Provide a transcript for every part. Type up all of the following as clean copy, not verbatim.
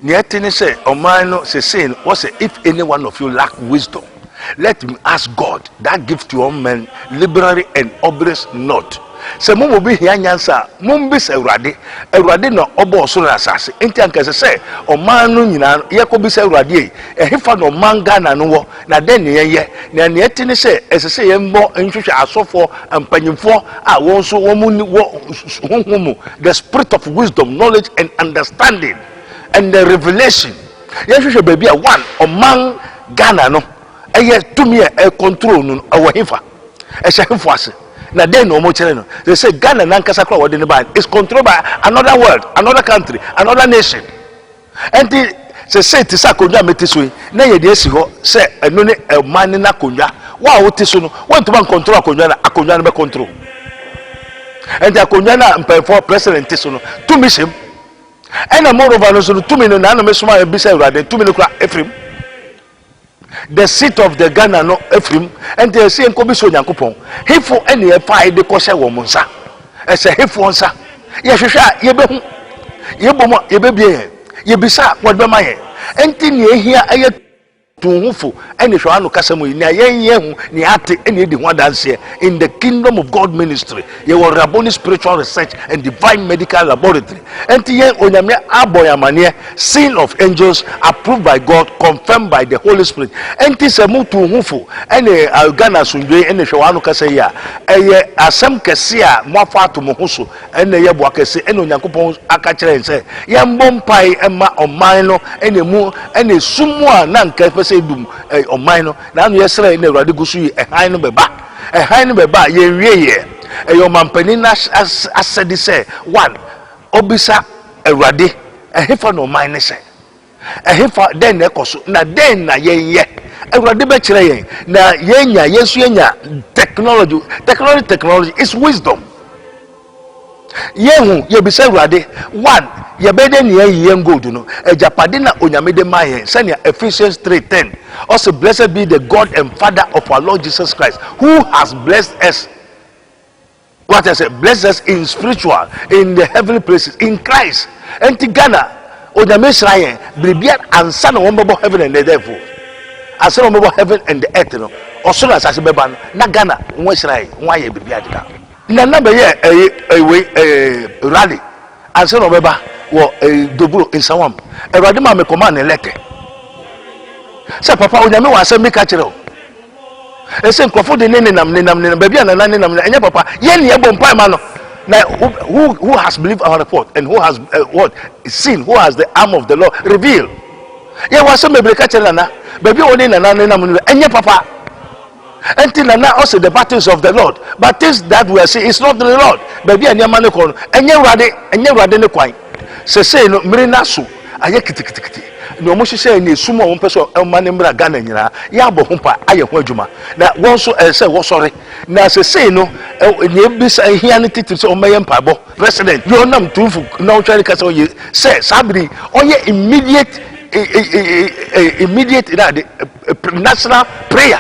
Nea ɛte ne sɛ ɔman no sesei no, wɔsɛ, "If any one of you lack wisdom, let him ask God that give to all men liberally and upbraid not." Sɛ mo mo bi hia nyansa a, mombisa Awurade. Awurade na ɔbɔ ɔsoro na asase. Nti anka ɛsɛ sɛ ɔman no nyinaa no yɛkɔ bisa Awurade yi, ɛhefa na ɔman Ghana no wɔ na dɛn ne yɛnyɛ? Na nea ɛte ne sɛ ɛsɛ sɛ yɛmbɔ nhwehwɛ asɔfoɔ mpanyimfoɔ a wɔn nso wɔn mu ni wɔ honhom mu, the spirit of wisdom, knowledge and understanding and the revelation. Yɛhwehwɛ baabi a one ɔman Ghana no ɛyɛ tumi a ɛcontrol no ɛwɔ hefa, ɛhyɛ hefo ase, na den na wɔn kyerɛ no they say Ghana nankasa kora wɔde ne ba is controlled by another world, another country, another nation. Ɛnti sɛ sɛ te sɛ akonnwa a mete so yi na yɛde asi hɔ sɛ ɛno ne ɛman ne n'akonnwa, wo a wote so no, wɔntuma ncontrol akonnwa no, akonnwa no bɛ control. Ɛnti akonnwa no a mpanyinfoɔ president te so no, tumi hyɛ mu. Ɛna moreover no nso no, tumi no naanam esoma a ebisa Awurade, tumi no kora efirim the seat of the Ghana no efirim. Ɛnti ɛsi nkɔ bi so Onyankopɔn hefo ɛna ɛfa de kɔhyɛ wɔn nsa, ɛsɛ hefoɔ nsa. Yɛhwehwɛ a yɛbɛhu, yɛbɔ mu a yɛbɛbie yɛn, yɛbisa a wɔde bɛma yɛn. Ɛnti nea ehia ɛyɛ tuhufo ɛne hwɛ ano kasa mu yi, nea yɛn yɛn ho nea ate ɛna edi ho adanseɛ in the Kingdom of God ministry. Yɛwɔ Rabboni Spiritual Research and Divine Medical Laboratory. Ɛnti yɛn Onyame abɔ yɛn amaneɛ, seen of angels, approved by God, confirmed by the Holy Spirit. Ɛnti sɛ mo tuhufo ɛne Ghana asomdwe ɛne hwɛ ano kasa yi a, ɛyɛ asɛm kɛse a mo afa ato mo ho so, ɛna ɛyɛ boa kɛse. Ɛna Onyankopɔn aka kyerɛ yɛn sɛ yɛmbɔ mpae ɛma ɔman no, ɛna emu ɛna esum mu a na nka ɛpɛ sɛ edum ɔman no na ano. Yɛsrɛ na Awurade gu so yi ɛhan no bɛba, ɛhan no bɛba a yɛnwie yɛ. Ɛyɛ ɔmampanin na asɛde sɛ one, ɔbisa Awurade ɛhefa na ɔman ne sɛ ɛhefa, dɛn na ɛkɔ so na dɛn na yɛnyɛ. Awurade bɛkyerɛ yɛn na yɛnya yɛn nso yɛnya technology. Technology, technology is wisdom. Yɛhu yɛbisa Awurade one, yɛbɛyɛ dɛ nea yɛyi yɛn gold no, agyapade na Onyame de ma yɛn, sɛnea Ephesians 3:10 ɔsɛ, "Blessed be the God and Father of our Lord Jesus Christ, who has blessed us," what I say, "bless us in spiritual, in the heavenly places in Christ." Ɛnti Ghana, Onyame hyira yɛn biribia ansa na wɔn bɛbɔ heaven and the earth o. Ansa na wɔn bɛbɔ heaven and the earth no, ɔsoro asase bɛba no, na Ghana wɔn ahyira yɛn, wɔn ayɛ biribi adeda. Nana bɛyɛ ɛyɛ ɛwɛ rally ansa na ɔbɛba wɔ Doburo Nsawam. Awurade maa mi kɔma ne lɛtɛ sɛ, "Papa, Onyame wɔ asɛm bi ka kyerɛ o." Ɛsɛ nkurɔfo de ne nenam nenam nenam baabi a nana nenam ɛnyɛ papa. Yɛn ni ɛbɔ mpae ma no na who has believed our report and who has what seen, who has the arm of the Lord revealed? Yɛ wɔ asɛm bebree ka kyerɛ nana. Baabi a wɔne nana nenam no ɛnyɛ papa. Ɛnti nana ɔsɛ, "The battles of the Lord," but things that we are seeing is not the Lord. Baabi a nneɛma ne kɔ no, ɛnyɛ Awurade, ɛnyɛ Awurade ne kwan. Sɛsɛɛ no mmiri na so ayɛ kitikiti nea wɔn hyehyɛ ne esum a wɔn pɛ sɛ ɔma ne mmra Ghana nyinaa. Yɛabɔ ho pa ayɛ ho adwuma na wɔn nso ɛsɛ sɛ wɔsɔre. Na sɛsɛɛ no nea ebisa ehia ne titiri sɛ wɔn bɛyɛ mpaebɔ. President yɛ ɔnam tumfo na ɔtwa ne kasa ɔyɛ sɛ saa bere ɔyɛ immediate na de national prayer.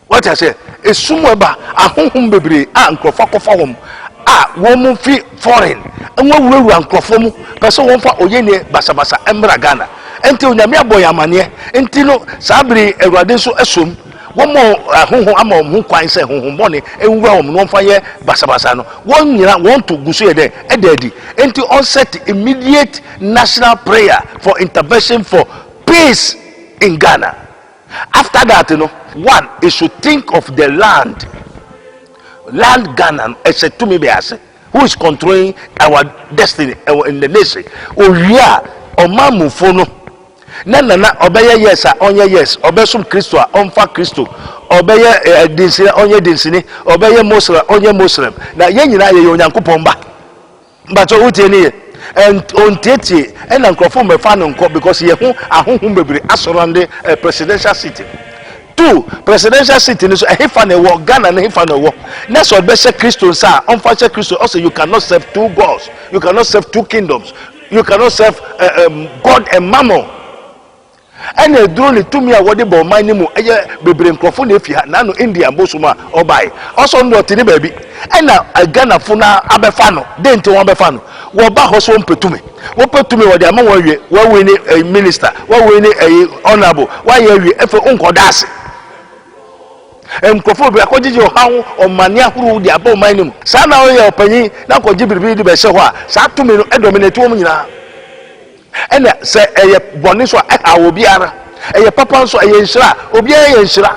Wɔte ase, esum ɛba, ahohom bebree a nkurɔfoɔ akɔfa wɔn a wɔn mu fi foreign wɔn awurawura nkurɔfoɔ mu pɛ sɛ wɔn fa oyɛ basabasa mmra Ghana. Nti Onyame abɔ yɛn amaneɛ. Nti no saa bere Awurade nso ɛsom wɔn mo ahohom ama wɔn ho kwan sɛ honhom bɔne ewura wɔn na wɔn fa yɛ basabasa no, wɔn nyina wɔn to gu so yɛ dɛ ɛda adi. Nti on set immediate national prayer for intervention for peace in Ghana. After that, one is to think of the land. Land Ghana ɛsɛ tumi bɛ ase, who is controlling our destiny in the nation? Owie a, ɔman mufo no na nana ɔbɛyɛ yes a ɔnyɛ yes, ɔbɛsom Kristo a ɔmfa Kristo, ɔbɛyɛ dinsini a ɔnyɛ dinsini, ɔbɛyɛ Muslim a ɔnyɛ Muslim. Na yɛn nyinaa yɛyɛ Onyankopɔn ba. Mbatɔ wotie ne yɛ ɔntietie ɛna nkurɔfoɔ mmɛfa no nkɔ because yɛn ho ahohom bebree asɔrɔ presidential seat. Two, presidential seat ni so, ɛhefa na ɛwɔ Ghana na ɛhefa na ɛwɔ na sɛ ɔbɛhyɛ Kristo nsa a, ɔmfa hyɛ Kristo. Ɔsɛ you cannot serve two gods, you cannot serve two kingdoms, you cannot serve God and mammon. Ɛna aduro ne tumi a wɔde bɔ ɔman no mu ɛyɛ bebree. Nkurɔfo na efi ha n'ano India bosom a ɔbae ɔsɔ no deɛ, ɔte ne baabi. Ɛna Ghanafo na abɛfa no de nti wɔn abɛfa no, wɔba hɔ so wɔmpɛ tumi. Wɔpɛ tumi, wɔde ama wɔn awie. Wɔawi ne minister, wɔawi ne honourable, wɔayɛ awie efe nkɔda ase. Nkurɔfoɔ bi akɔgyegye ɔhaw, ɔmane ahorow de aba ɔman no mu. Saa na ɔyɛ ɔpanyin na akɔgye biribi de bɛhyɛ hɔ a, saa tumi no ɛdominate wɔn nyinaa. Ɛna sɛ ɛyɛ bɔne so a, ɛha obiara. Ɛyɛ papa nso, ɛyɛ nhyira a, obiara yɛ nhyira.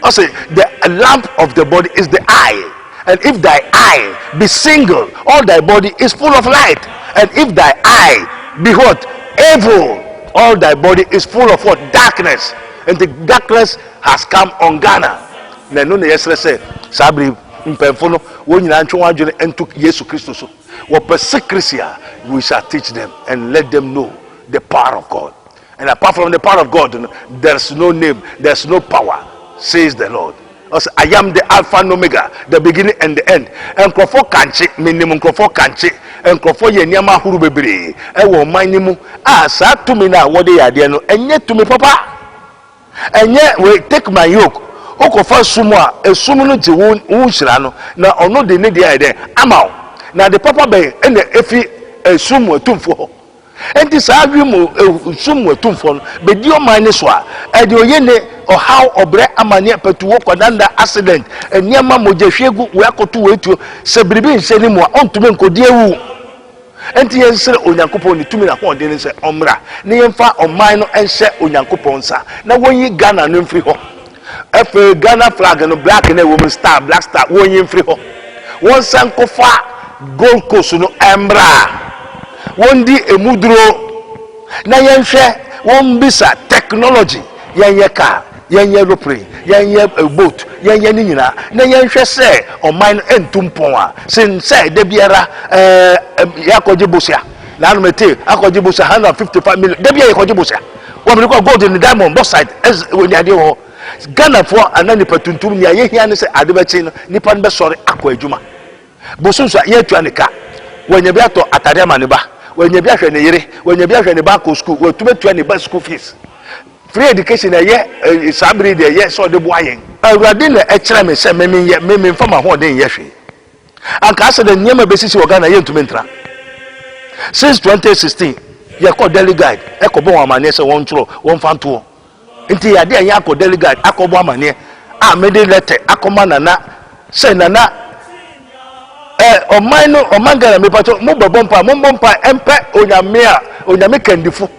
Ɔsɛ the lamp of the body is the eye, and if thy eye be single, all thy body is full of light, and if thy eye be what? Evil, all thy body is full of what? Darkness. And the darkness has come on Ghana. Na ɛno na yɛsrɛ sɛ saa bere mpanyinfo no wɔn nyinaa ntwe wɔn adwene nto Yesu Kristo so. Wɔpɛ secrecy a, we shall teach them and let them know the power of God. And apart from the power of God, there's no name, there's no power, says the Lord. Ɔsɛ, "I am the Alpha and Omega, the beginning and the end." Nkurɔfoɔ kankye, menim nkurɔfoɔ kankye. Nkurɔfoɔ yɛ nneɛma ahorow bebree ɛwɔ ɔman no mu a, saa tumi no a wɔde yɛ adeɛ no, ɛnyɛ tumi papa. Ɛnyɛ wei, "Take my yoke." Wokɔfa sum a, esum no gye wo wo nhyira no na ɔno de ne deɛ ayɛ dɛ ama wo. Na de papa bɛn ɛna efi esum mu atumfoɔ hɔ? Nti saa wi mu esum mu atumfoɔ no bɛdi ɔman ne so a, ɛde oye ne ɔhaw, ɔbrɛ, amaneɛ, pɛtuwo, kwadanda, accident, nneɛma, mogya hwiegu, wei akɔto wei tuo. Sɛ biribi nhyɛ ne mu a, ɔntumi nkɔdi ewu. Nti yɛnsrɛ Onyankopɔn ne tumi na ahoɔden ne sɛ ɔmmra na yɛmfa ɔman no nhyɛ Onyankopɔn nsa na wɔnyi Ghana no mfiri hɔ. Afei Ghana flag no, black na ɛwɔ mu, star, black star, wɔnyi mfiri hɔ. Wɔnsa nkɔfa Gold Coast no mmra, wɔndi emu duro na yɛnhwɛ. Wɔn bisa technology, yɛnyɛ car, yɛnyɛ aeroplane, yɛnyɛ boat, yɛnyɛ ne nyinaa na yɛnhwɛ sɛ ɔman no ntu mpɔn a sen sɛ da biara yɛakɔgye bosia. Na anum ete akɔgye bosia 155 million, da biara yɛkɔgye bosia. Wɔn mi kɔ gold ne diamond, bauxite, ɛz wɔ ní adeɛ wɔ hɔ. Ghanafoɔ ana nipa tuntum, nea yɛhia ne sɛ ade bɛkye no, nipa no bɛsɔre akɔ adwuma. Bosom so a, yɛatua ne ka, wɔanya bi atɔ atade ama ne ba, wɔanya bi ahwɛ ne yere, wɔanya bi ahwɛ ne ba akɔ sukuu, wɔatumi atua ne ba school fees. Free education ɛyɛ saa bere deɛ ɛyɛ sɛ ɔde boa yɛn. Awurade na ɛkyerɛ me sɛ meme yɛ meme nfa ma ahoɔden nyɛ hwee. Anka asɛ dɛ nneɛma bɛsisi wɔ Ghana, yɛntumi ntra. Since 2016 yɛkɔ Daily Guide ɛkɔbɔ wɔn amanneɛ sɛ wɔn twerɛ, wɔn fa ntoɔ. Nti yɛade a yɛn akɔ Daily Guide akɔbɔ amanneɛ a, mede letter akɔma Nana sɛ, Nana, ɔman no, ɔman Ghana, mipatɔ mo bɛbɔ mpa, mo mbɔ mpa ɛmpɛ Onyame a Onyame kandifo,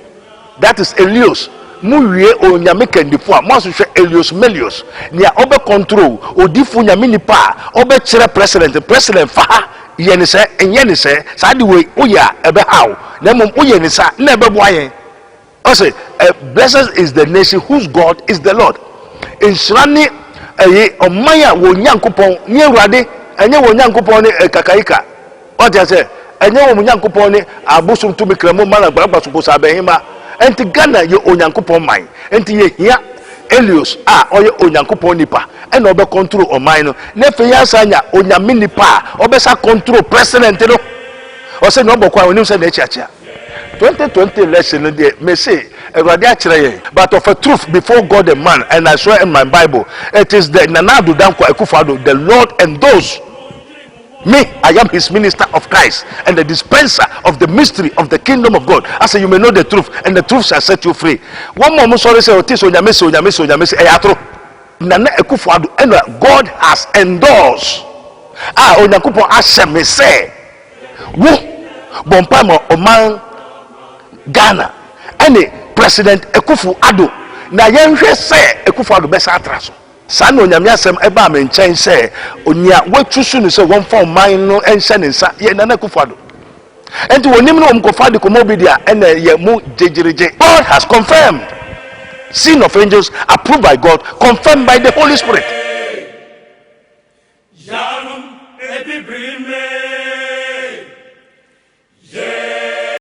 that is Elios. Mo wie Onyame kandifo a, mo ahwehwɛ Elios Melios, nea ɔbɛ control odifo, Nyame nipa a ɔbɛkyerɛ president, president fa ha yɛ ne sɛ nyɛ ne sɛ saa de wei woyɛ a ɛbɛha wo, na mmom woyɛ ne sa na ɛbɛboa yɛn. Ɔsɛ "Blessed is the nation whose God is the Lord." Nhyira ne ɛyɛ ɔman a wɔn Nyankopɔn ne Awurade, ɛnyɛ wɔn Nyankopɔn ne kakayika. Ɔte sɛ ɛnyɛ wɔn Nyankopɔn ne abosom tumi kramu mana gbaragba so bosa abɛnhema. Nti Ghana yɛ Onyankopɔn man, nti yɛhia Elios a ɔyɛ Onyankopɔn nipa ɛna ɔbɛ control ɔman no. Na afei yɛn asa nya Onyame nipa a ɔbɛsa control president no. Ɔsɛ nea ɔbɔ kwan onim sɛ n'akyiakyia. 2020 election no deɛ, mese Awurade akyerɛ yɛn. But of a truth, before God and man, and I swear in my Bible, it is the Nana Addo Dankwa Akufo-Addo the Lord endorsed me. I am his minister of Christ and the dispenser of the mystery of the kingdom of God. I say you may know the truth, and the truth shall set you free. Wɔn mu a wɔn sɔre sɛ ɔte sɛ Onyame sɛ Onyame sɛ Onyame sɛ, ɛyɛ atoro. Nana Akufo-Addo ɛna God has endorsed a Onyankopɔn ahyɛ me sɛ wo bɔ mpa ma ɔman Ghana ɛne President Akufo Addo na yɛnhwɛ sɛ Akufo Addo bɛsa atra so. Saa na Onyame asɛm ɛbaa me nkyɛn sɛ onea watu so no sɛ wɔmfa ɔman no nhyɛ ne nsa yɛ Nana Akufo Addo. Nti wɔnim no, wɔn kɔfa de kɔmɔ bi deɛ ɛna yɛ mu gyegyeregye. God has confirmed, seen of angels, approved by God, confirmed by the Holy Spirit. Yanom ebibirime.